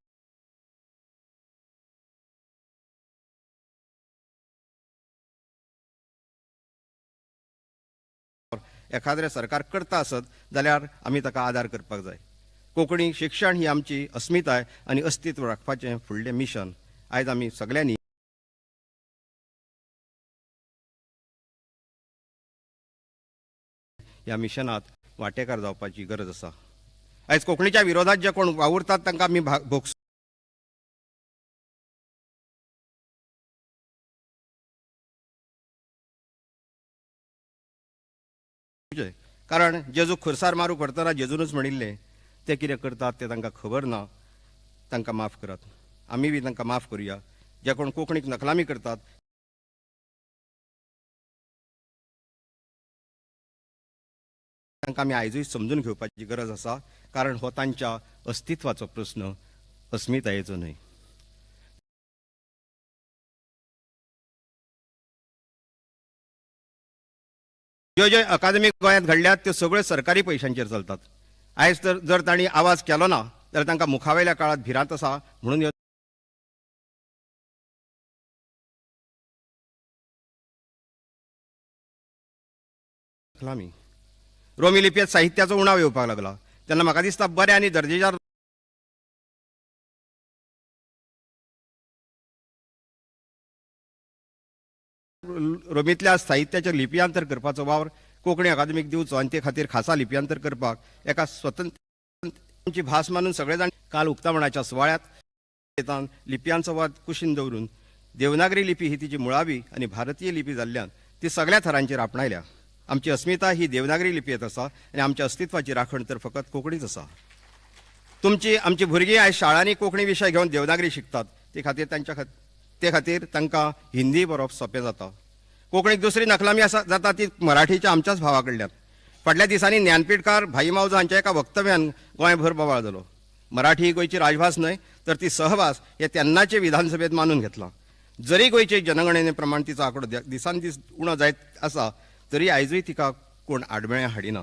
S10: एखाद्रें सरकार करता आसत जाल्यार आमी ताका आदार करपाक जाय. कोंकणी शिक्षण ही आमची अस्मिताय आनी अस्तित्व राखपाचें फुडलें मिशन आयज आमी सगल्यांनी ह्या मिशनांत वांटेकार जावपाची गरज आसा. आयज कोंकणीच्या विरोधात जे कोण वावुरतात तांकां आमी भोगसुया. कारण जेजू खुरसार मारूंक व्हरतना जेजूनच म्हणिल्लें, ते कितें करतात तें तांकां खबर ना, तांकां माफ करात. आमी बी तांकां माफ करुया. जे कोण कोंकणीक नखलामी करतात तांकां आमी आयजूय समजून घेवपाची गरज आसा, कारण हो तांच्या अस्तित्वाचो प्रस्न, अस्मितायेचो न्हय. ज्यो ज्यो अकादमी गोंयांत घडल्यात त्यो सगळ्यो सरकारी पयशांचेर चलतात. आयज तर जर तांणी आवाज केलो ना जाल्यार तांकां मुखावेल्या काळांत भिरांत आसा म्हणून ह्यो नखलामी. रोमी लिपयेंत साहित्याचो उणाव येवपाक लागला तेन्ना म्हाका दिसता बरें आनी दर्जेदार रोमींतल्या साहित्याचेर लिपयांतर करपाचो वावर कोंकणी अकादमीक दिवचो आनी ते खातीर खासा लिपयांतर करपाक एका स्वतंत्र आमची भास मानून सगळे जाण काल उक्तावणाच्या सुवाळ्यांत लिपयांचो वाद कुशीन दवरून देवनागरी लिपी ही तिची मुळावी आनी भारतीय लिपी जाल्ल्यान ती सगळ्या थरांचेर आपणायल्या. आमची अस्मिता ही देवनागरी लिपयेंत आसा आनी आमच्या अस्तित्वाची राखण तर फकत कोंकणीच आसा. तुमची आमची भुरगीं आयज शाळांनी कोंकणी विशय घेवन देवनागरी शिकतात, ते खातीर तांच्या ते खातीर तांकां हिंदी बरोवप सोंपें जाता. कोंकणीक दुसरी नखलामी आसा जाता ती मराठीच्या आमच्याच भावा कडल्यान. फाटल्या दिसांनी ज्ञानपीठकार भाई मावजो हांच्या एका वक्तव्यान गोंयभर बोवाळ जालो. मराठी ही गोंयची राजभास न्हय तर ती सहभास हे तेन्नाचे विधानसभेत मानून घेतलां. जरी गोंयचे जनगणने प्रमाण तिचो आंकडो दिसान दीस उणो जायत आसा तरी आयजूय तिका कोण आडमेळें हाडिना.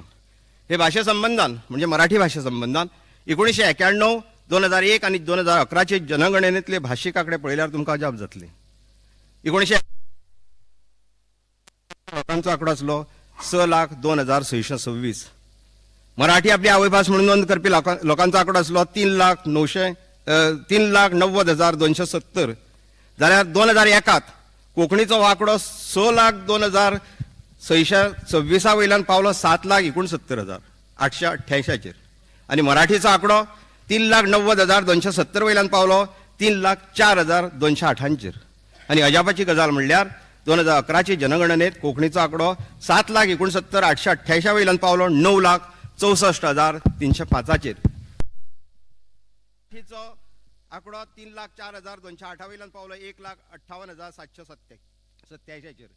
S10: हे भाशे संबंदान म्हणजे मराठी भाशे संबंदान 1991, 2001 आनी 2011 जनगणनेतले भाशीक आंकडे पळयल्यार तुमकां अजाप जातलें. 1900 लोकांचो आंकडो आसलो 6,02,626. मराठी आपली आवयभास म्हणून नोंद करपी लोकांचो आंकडो आसलो 3,90,270. जाल्यार 2001 कोंकणीचो आंकडो 6,02,626 वयल्यान पावलो 7,69,888 आनी मराठीचो आंकडो 3,90,270 वयल्यान पावलो 3,04,208. आनी अजापाची गजाल म्हणल्यार 2011 जनगणनेत कोंकणीचो आंकडो 7,69,888 वयल्यान पावलो 9,64,305. मराठीचो आंकडो 3,04,208 वयल्यान पावलो 1,58,787.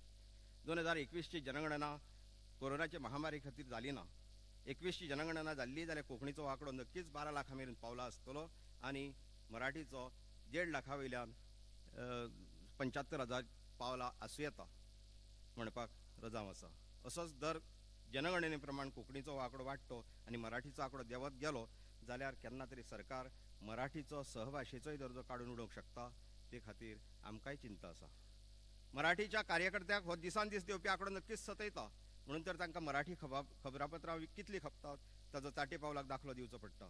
S10: 2021 जनगणना कोरोनाचे महामारी खातीर जाली ना. 21 जनगणना जाल्ली जाल्यार कोंकणीचो आंकडो नक्कीच 12 लाखां मेरेन पावला आसतलो आनी मराठीचो 1.5 लाखां वयल्यान 75,000 पावला आसूं येता म्हणपाक रजांव आसा. असोच दर जनगणने प्रमाण कोंकणीचो आंकडो वाडटो आनी मराठीचो आंकडो देंवत गेलो जाल्यार केन्ना तरी सरकार मराठीचो सहभाशेचोय दर्जो काडून उडोवंक शकता. ते खातीर आमकांय चिंता आसा. मराठीच्या कार्यकर्त्याक हो दिसान दीस देंवपी आंकडो नक्कीच सतयता, म्हणून तर तांकां मराठी खबरापत्रां कितली खपतात ताचो चाटे पावलाक दाखलो दिवचो पडटा.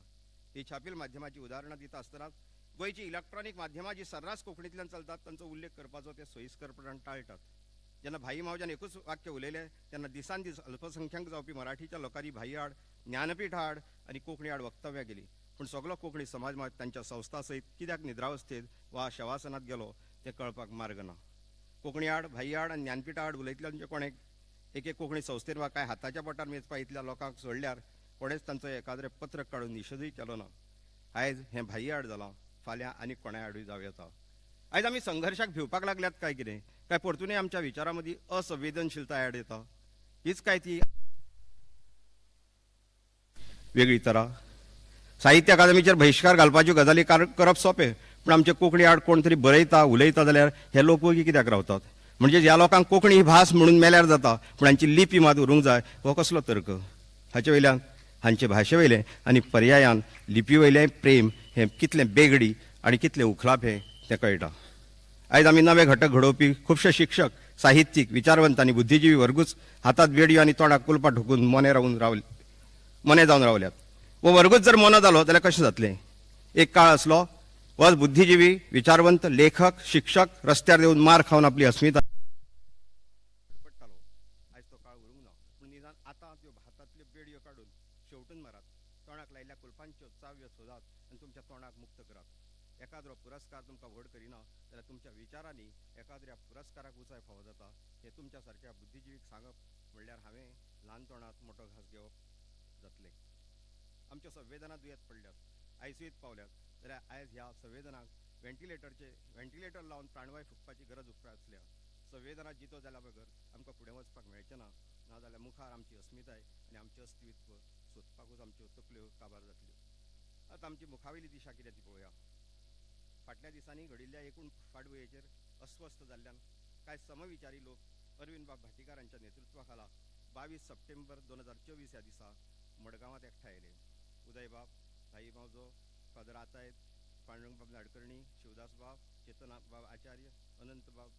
S10: ही छापील माध्यमाची उदाहरणां दिता आसतनाच गोंयची इलेक्ट्रॉनीक माध्यमां जी सर्रास कोंकणींतल्यान चलतात तांचो उल्लेख करपाचो ते सोयीस्करपणान टाळटात. जेन्ना भाई मावजान एकूच वाक्य उलयलें तेन्ना दिसान दीस अल्पसंख्याक जावपी मराठीच्या लोकांनी भाई आड, ज्ञानपीठा आड आनी कोंकणी आड वक्तव्यां केली. पूण सगलो कोंकणी समाज मात तांच्या संस्था सयत कित्याक निद्रावस्थेत वा शवासनात गेलो तें कळपाक मार्ग ना. कोंकणी आड, भाई आड आनी ज्ञानपीठा आड उलयतल्यांचे कोणें एक एक कोंकणी संस्थेन वा कांय हाताच्या बोटार मेजपा इतल्या लोकांक सोडल्यार कोणेच तांचो एकाद्रें पत्रक काडून निशेधूय केलो ना. आयज हें भाई आड जालां, फाल्यां आनी कोणाय आडूय जावं येता. आयज आमी संघर्शाक भिवपाक लागल्यात काय कितें, काय परतूनय आमच्या विचारां मदीं असंवेदनशीलताय आड येता? हीच काय ती वेगळी तरा? साहित्य अकादमीचेर बहिश्कार घालपाच्यो गजाली करप सोंपें, पूण आमचे कोंकणी आड कोण तरी बरयता उलयता जाल्यार हे लोक वगी कित्याक रावतात? म्हणजे ह्या लोकांक कोंकणी ही भास म्हणून मेल्यार जाता, पूण हांची लिपी मात उरूंक जाय, हो कसलो तर्क? हाचे वयल्यान हांचे भाशे वयलें आनी पर्यायान लिपी वयलें प्रेम हें कितलें बेगडी आनी कितलें उखलापें तें कळटा. आयज आमी नवे घटक घडोवपी खुबशे शिक्षक साहित्यीक, विचारवंत आनी बुद्धिजीवी वर्गूच हातात बेडयो आनी तोंडाक कुलपां ठोकून मोने रावून रावले, मोने जावन रावल्यात. हो वर्गूच जर मोनो जालो जाल्यार कशें जातलें? एक काळ आसलो होच बुद्धिजीवी, विचारवंत, लेखक, शिक्षक रस्त्यार देंवून मार खावन आपली अस्मिताय पडटालो. आयज तो काळ उरूंक ना, पूण निदान आतां त्यो हातांतल्यो बेडयो काडून शेवटून मारात, तोंडाक लायिल्ल्या कुलपांच्यो चावयो सोदात आनी तुमच्या तोंडाक मुक्त करात. एकाद्रो पुरस्कार तुमकां व्हड करिना जाल्यार तुमच्या विचारांनी एकाद्र्या पुरस्काराक उंचाय फावो जाता हें तुमच्या सारक्या बुद्धिजिवीक सांगप म्हणल्यार हांवें ल्हान तोंडांत मोटो घास घेवप जातलें. आमच्यो संवेदना दुयेंत पडल्यात, आयसीयूत पावल्यात जाल्यार आयज ह्या संवेदनाक व्हेंटिलेटर लावन प्राणवाय फुंकपाची गरज उप्रासल्या. संवेदना जितो जाल्या बगर आमकां फुडें वचपाक मेळचें ना, नाजाल्यार मुखार आमची अस्मिताय आनी आमचें अस्तित्व सोदपाकूच आमच्यो तकल्यो काबार जातल्यो. आतां आमची मुखावेली दिशा कितें ती पळोवया. फाटल्या दिसांनी घडिल्ल्या एकूण फाटभुंयेचेर अस्वस्थ जाल्ल्यान कांय समविचारी लोक अरविंद बाब भाटीकार हांच्या नेतृत्वा खाला 22 सप्टेंबर 2024 ह्या दिसा मडगांवांत एकठांय आयले. उदयबाब, भाई मावजो, फादर आतायत, पांडुरंगबाब नाडकर्णी, शिवदासबाब, चेतनबाब आचार्य, अनंतबाब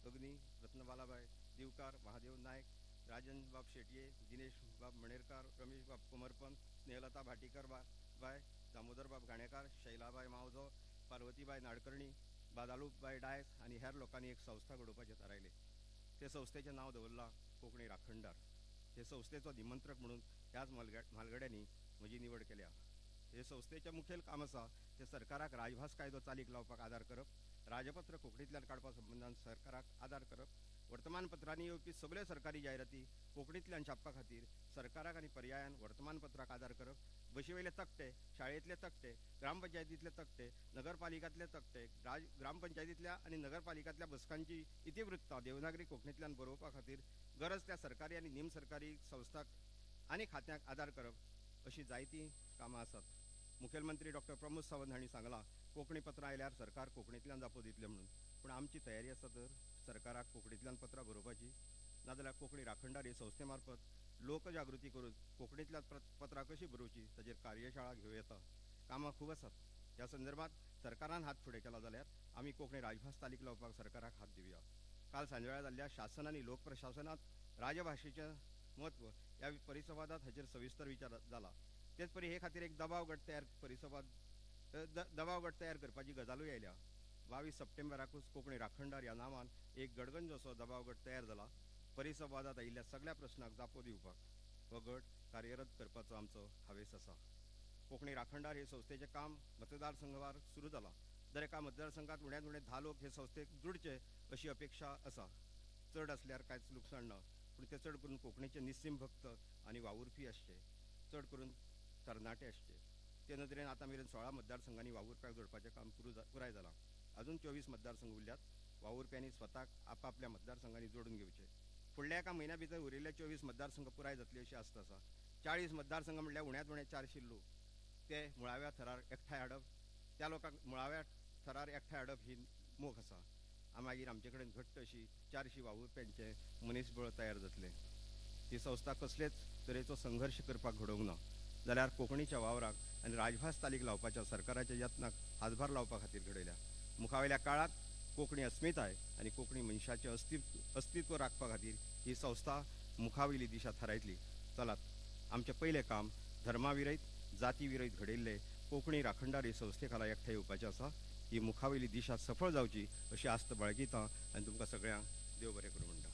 S10: अग्नी, रत्नबालाबाय दिवकार, महादेव नायक, राजनबाब शेटये, दिनेशबाब मणेरकार, रमेशबाब कोमरपंत, स्नेहलता भाटीकर बाय, दामोदरबाब घाणेकार, शैलाबाय मावजो, पार्वतीबाय नाडकर्णी, बादालूबाय डायस आनी हेर लोकांनी एक संस्था घडोवपाचें थारायलें. ते संस्थेचें नांव दवरलां कोंकणी राखणदार. हे संस्थेचो निमंत्रक म्हणून ह्याच म्हालगड्यांनी म्हजी निवड केल्या. हे संस्थेचें मुखेल काम आसा तें सरकाराक राजभास कायदो चालीक लावपाक आदार करप, राजपत्र कोंकणींतल्यान काडपा संबंदान सरकाराक आदार करप, वर्तमानपत्रांनी येवपी सगळ्यो सरकारी जायराती कोंकणींतल्यान छापपा खातीर सरकाराक आनी पर्यायान वर्तमानपत्राक आदार करप, बशीवयले तकटे, शाळेंतले तकटे, ग्रामपंचायतींतले तकटे, नगरपालिकांतले तकटे, ग्रामपंचायतींतल्या आनी नगरपालिकांतल्या बसकांची इतिवृत्तां देवनागरी कोंकणींतल्यान बरोवपा खातीर गरज त्या सरकारी आनी निमसरकारी संस्थांक आनी खात्यांक आदार करप अशीं जायतीं कामां आसात. मुखेलमंत्री डॉक्टर प्रमोद सावंत हांणी सांगलां, कोंकणी पत्रां आयल्यार सरकार कोंकणींतल्यान जापो दितलें म्हणून. पूण आमची तयारी आसा तर सरकाराक कोंकणींतल्यान पत्रां बरोवपाची? नाजाल्यार कोंकणी राखणदार हे संस्थे मार्फत लोकजागृती करून कोंकणींतल्यान पत्रां कशीं बरोवची ताचेर कार्यशाळा घेवं येता. कामां खूब आसात. ह्या संदर्भात सरकारान हात फुडें केला जाल्यार आमी कोंकणी राजभास चालीक लावपाक सरकाराक हात दिवया. काल सांजवेळा जाल्ल्या शासन आनी लोकप्रशासनांत राजभाशेचें म्हत्व ह्या परिसंवादांत हाचेर सविस्तर विचार जाला. तेच परी हे खातीर एक दबाव गट तयार परिसंवाद दबाव गट तयार करपाची गजालूय आयल्या. 22 सप्टेंबराकूच कोंकणी राखणदार ह्या नांवान एक गडगंज असो दबाव गट तयार जाला. परिसंवादांत आयिल्ल्या सगळ्या प्रस्नांक जापो दिवपाक हो गट कार्यरत करपाचो आमचो हावेस आसा. कोंकणी राखणदार हे संस्थेचें काम मतदारसंघवार सुरू जालां. दर एका मतदारसंघात उण्यांत उणे 10 लोक हे संस्थेक जुडचे अशी अपेक्षा आसा. चड आसल्यार कांयच लुकसाण ना, पूण ते चड करून कोंकणीचे निस्सीम भक्त आनी वावुरपी आसचे, चड करून तरणाटे आसचे. ते नदरेन आतां मेरेन 16 मतदारसंघांनी वावुरप्याक जोडपाचें काम पुराय जालां. अजून 24 मतदारसंघ उरल्यात. वावुरप्यांनी स्वताक आपापल्या मतदारसंघांनी जोडून घेवचे. फुडल्या एका म्हयन्या भितर उरिल्ले 24 मतदारसंघ पुराय जातले अशी आस्त आसा. 40 मतदारसंघ म्हणल्यार उण्यांत उणे 400 लोक ते मुळाव्या थरार एकठांय हाडप, त्या लोकांक मुळाव्या थरार एकठांय हाडप ही मोख आसा. मागीर आमचे कडेन घट्ट अशी 400 वावुरप्यांचें मनीसबळ तयार जातलें. ही संस्था कसलेच तरेचो संघर्श करपाक घडोवंक ना, जाल्यार कोंकणीच्या वावराक आनी राजभास चालीक लावपाच्या सरकाराच्या यत्नाक हातभार लावपा खातीर घडयल्या. मुखावेल्या काळांत कोंकणी अस्मिताय आनी कोंकणी मनशाचें अस्तित्व राखपा खातीर ही संस्था मुखावेली दिशा थारायतली. चलात, आमचें पयलें काम धर्माविरयत, जातीविरयत घडयल्ले कोंकणी राखणदार हे संस्थे खाला एकठांय येवपाचें आसा. ही मुखावेली दिशा सफळ जावची अशी आस्त बाळगिता आनी तुमकां सगळ्यांक देव बरें करूं म्हणटा.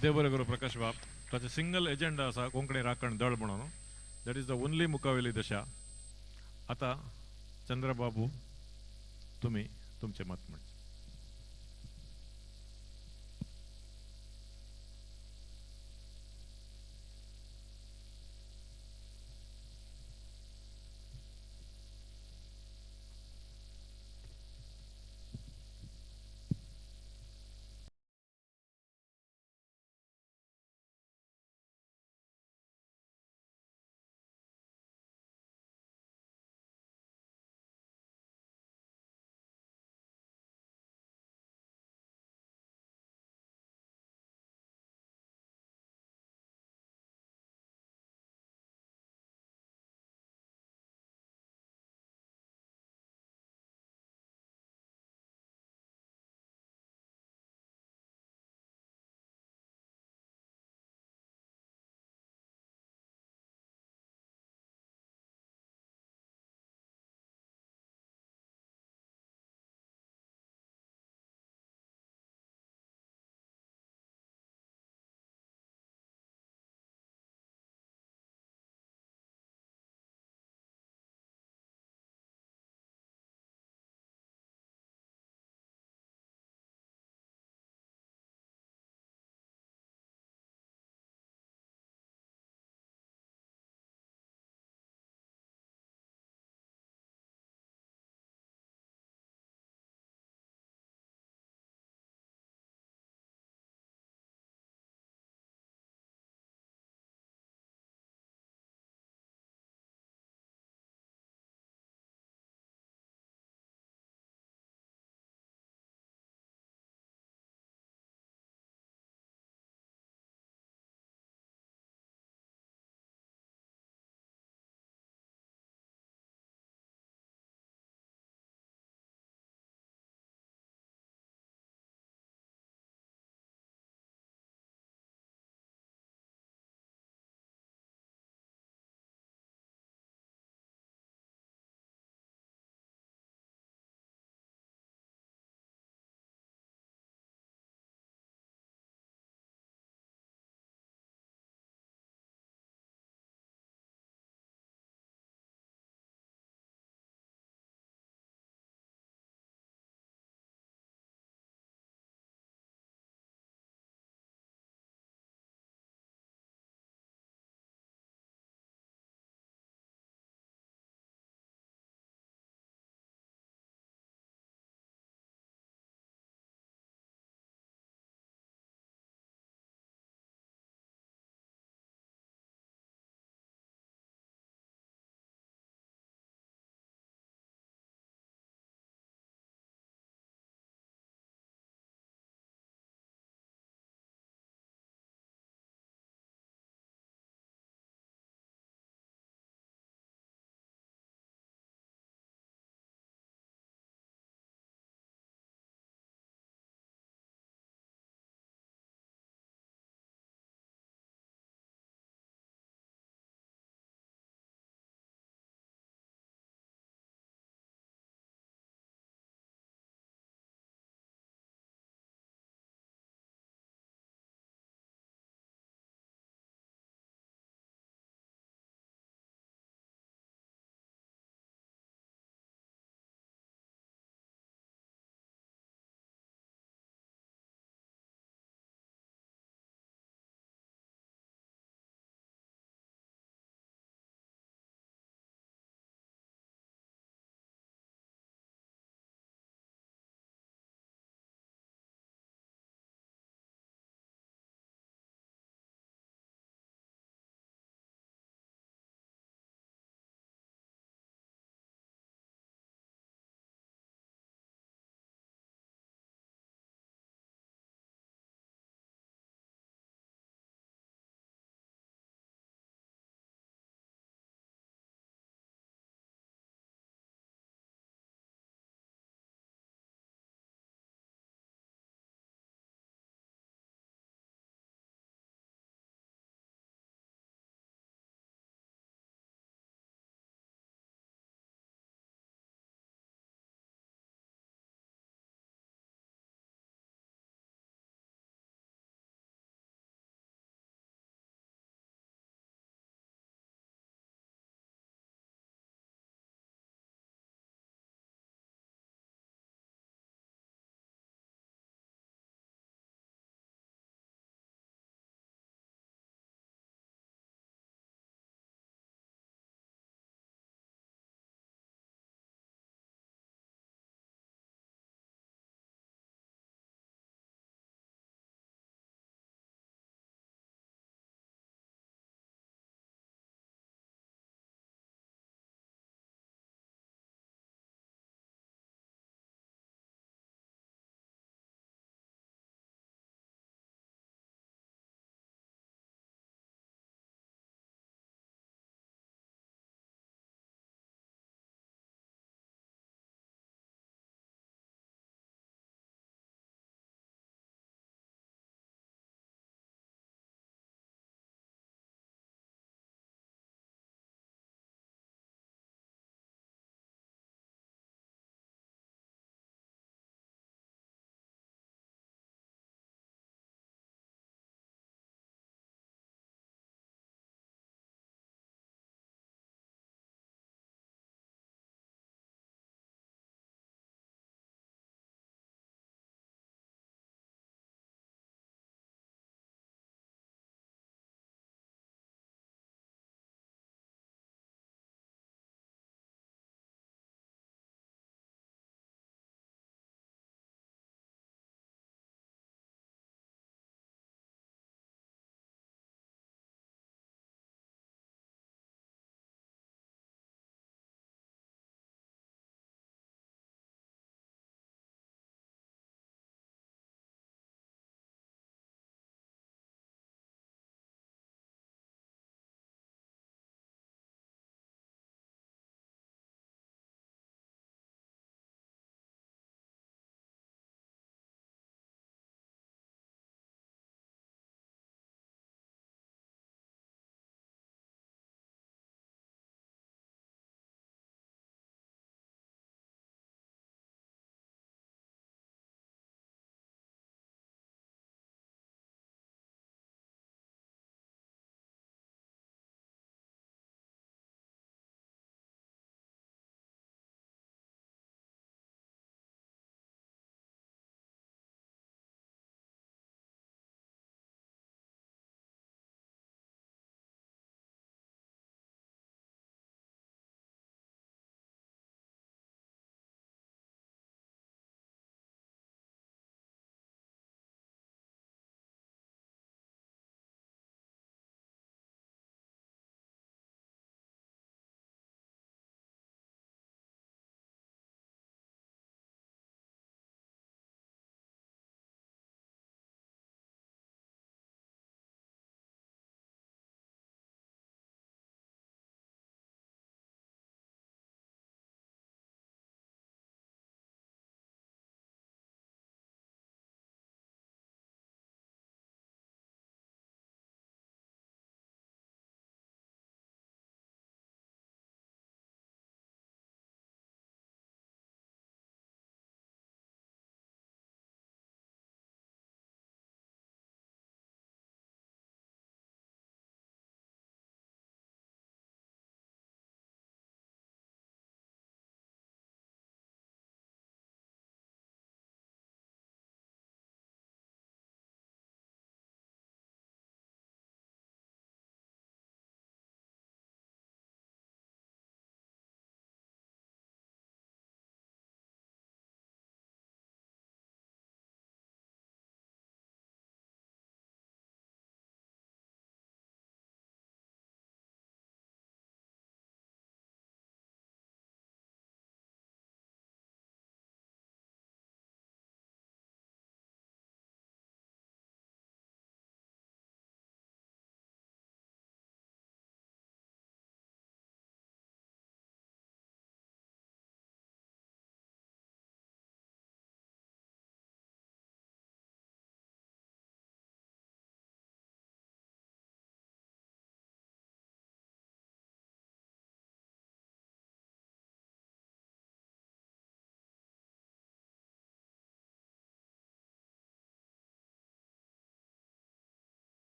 S11: देव बरें करूं प्रकाश बाब. ताचो सिंगल एजेंडा आसा कोंकणी राखण दळ म्हणून. That is the only मुखावेली दशा. आतां चंद्रबाबू, तुमी तुमचें मत म्हणचें.